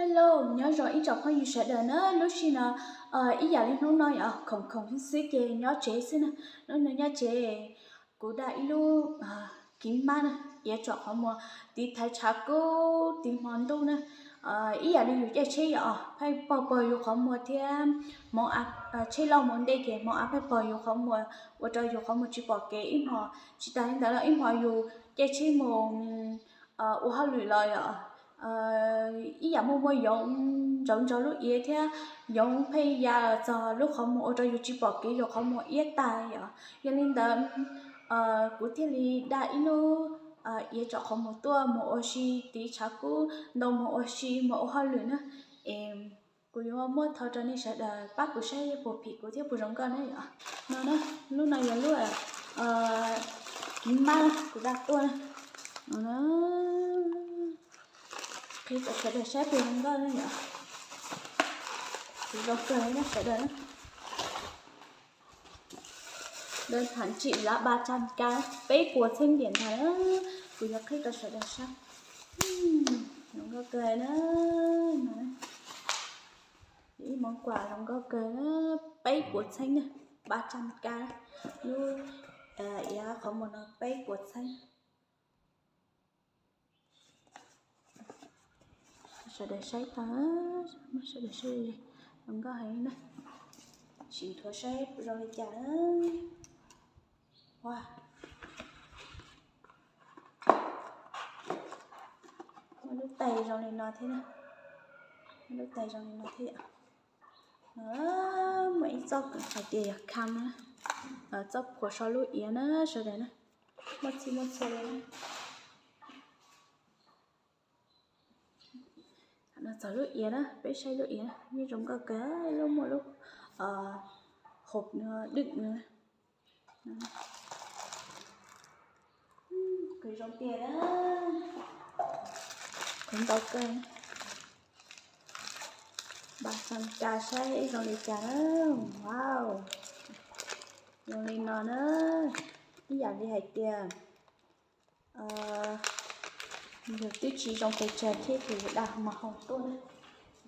Hello, nyob zoo ib tsoom phooj ywg sawv daws na, lub sij no ib yam li hnub no yog khoom khoom xwb ces nyob tsev xwb na. Hnub no nyob tsev, kuv dag ib lub kiv mab na, iav tsom qhov muag tiv thaiv tshav kub tiv hmo ntuj na. Ib yam li yus caij tsheb yom, pheej pog pog yus qhov muag thiab, hmoov tsheb loj hmoov ntej ces hmoov av pheej pog yus qhov muag ua rau yus qhov muag tsis pom kev ib hmos. Tsis tas li ntawd los ib hmos yus caij tsheb mus ua hauj lwm los yom, ib yam muaj muaj yoov ntsauv ntsauv lub iav thiab yoov pheej ya txog lub qhov muag ua rau yus tsis pom kev yus qhov muag iab tas yom. Yog li ntawd kuv thiaj li dag ib lub iav tsom qhov muag tuaj mus ua si tiv tshav kub, ntau mus ua si mus ua hauj lwm na. Es kuv yuav muab thaij rau nej sawv daws pab kuv saib puas phim kuv thiab puas zoo nkauj na yom. No na, lub no yog lub kiv mab kuv dag tuaj na. Qhib rau sawv daws saib puas zoo nkauj na yom. Kuv zoo kawg na sawv daws. Đơn hàng chỉ giá ba trăm k, peb puas txheeb tiam ntag. Kuv yuav qhib rau sawv daws saib. Zoo nkauj kawg na. Ib món quà zoo nkauj kawg na, peb puas txheeb na, ba trăm k. Lub iav qhov muag no peb puas txheeb. Sawv daws saib tau, sawv daws saib zoo nkauj heev na. Sim nthuav saib zoo li cas na. Ua, muaj lub tais zoo li no thiab na. Muaj lub tais zoo li no thiab yom. Muaj ib txoj hais tias yog kham na, txoj phuam so lub iav na sawv daws na. Muaj txhij muaj txhua li na. No txog lub iav na, peb saib lub iav na, yeej zoo nkauj kawg, lub muaj lub hauv no dwm no. Qhov zoo tiag na, qhov ntau kawg. Ba xam kas saib zoo li cas na. Wow, zoo li no na, ib yam li hais tias yus twb tsis zoo pes tsawg thiab ces yus dag màu hồng tuaj na.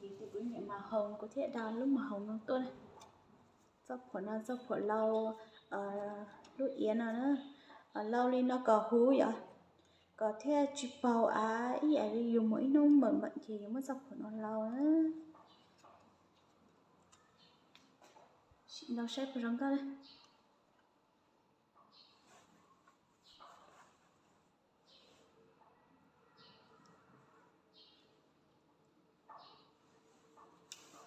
Vim tias kuv nyiam màu hồng kuv thiaj dag lub màu hồng no tuaj na. Txoj phuam no txoj phuam lau lub iav no na, lau li no kom huv yom, kom thiaj tsis paug av ib yam li yus mus ib hnub npawm npawm ces yus muab txoj phuam no lau na. Sim ntau saib puas zoo nkauj na.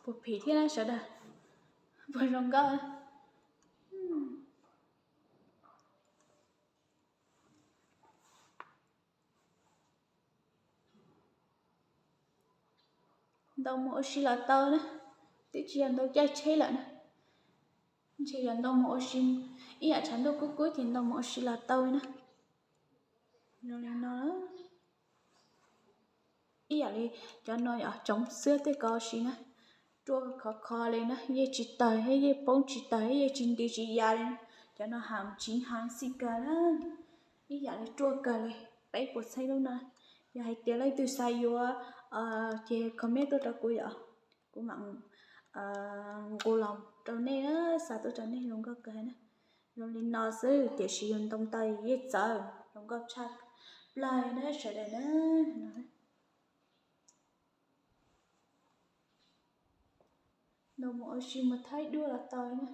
Puas phim thiab na sawv daws, puas zoo nkauj. Ntau mus ua si los tau na, twb tsis yog ntau caij tsheb lawm na. Ntshe yog ntau mus ua si, ib yam tshav ntuj kub kub ces ntau mus ua si los tau li na. Zoo li no, ib yam li cov no yog tsoov xwab tej ko si na, ruaj khov kho li na, yeej tsis tawg thiab yeej poob tsis tawg thiab yeej tsis nti tsis ya li na. Cov no hàng chính hãng xịn kawg na, ib yam li ruaj kawg li. Peb puas txheeb lub no, yog hais tias leej twg xav yuav ces comment tuaj rau kuv yom, kuv mam nqus los rau nej, xa tuaj rau nej. Zoo nkauj kawg na, zoo li no xwb tiam sis yus ntoo taw yeej txawv, zoo nkauj tshaj plaws na sawv daws na. Ntau mus ua si mus thaij duab los tau na.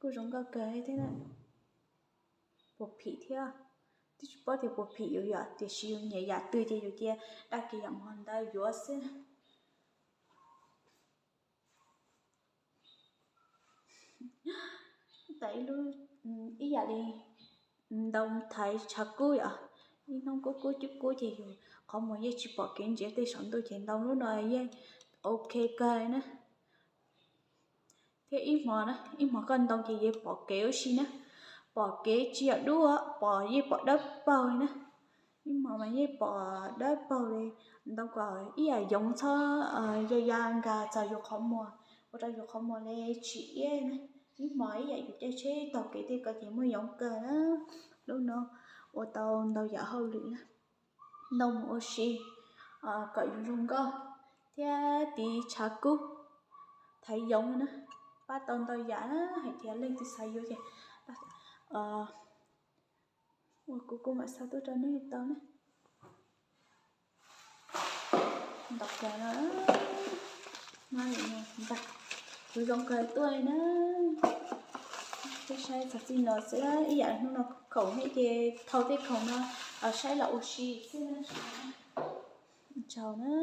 Kuj zoo nkauj kawg thiab na. Puas phim thiab, twb tsis paub tias puas phim yus yom, tiam sis yus nyiam yam twg ces yus cia dag kiag yam ntawd yuav xwb. Tas ib lub, ib yam li ntoo thaiv tshav kub yom, ib hnub kub kub cub kub ces yus qhov muag yeej tsis pom kev ntsia tej saum ntuj ces ntoo lub no yeej ok kawg na. Thiab ib hmo na, ib hmo koj ntoo ces yeej pom kev ua si na, pom kev tsis yog dub, pom yeej pom dawb paug li na. Ib hmo mas yeej pom dawb paug li, ntoo kom ib yam yoov txhob ya ya nkag txog yus qhov muag, ua rau yus qhov muag li tsis iab na. Ib hmo ib yam yus caij tsheb taug kev tej ko ces muaj yoov kawg na. Lub no ua tau ntau yam hauj lwm na. ntoo mus ua si kom yuav zoo nkauj thiab tiv tshav kub thaiv yoov na, pab tau ntau yam na. Hais tias leej twg xav yuav ces ua kuv kuj mam xa tuaj rau nej tau na. Ntau kawg no, ntag, kuv zoo kawg tuaj li na. Peb saib txog txij no xwb, ib yam hnub no khoom nej ces thau tej khoom no saib los ua si xwb na. Tsaug na.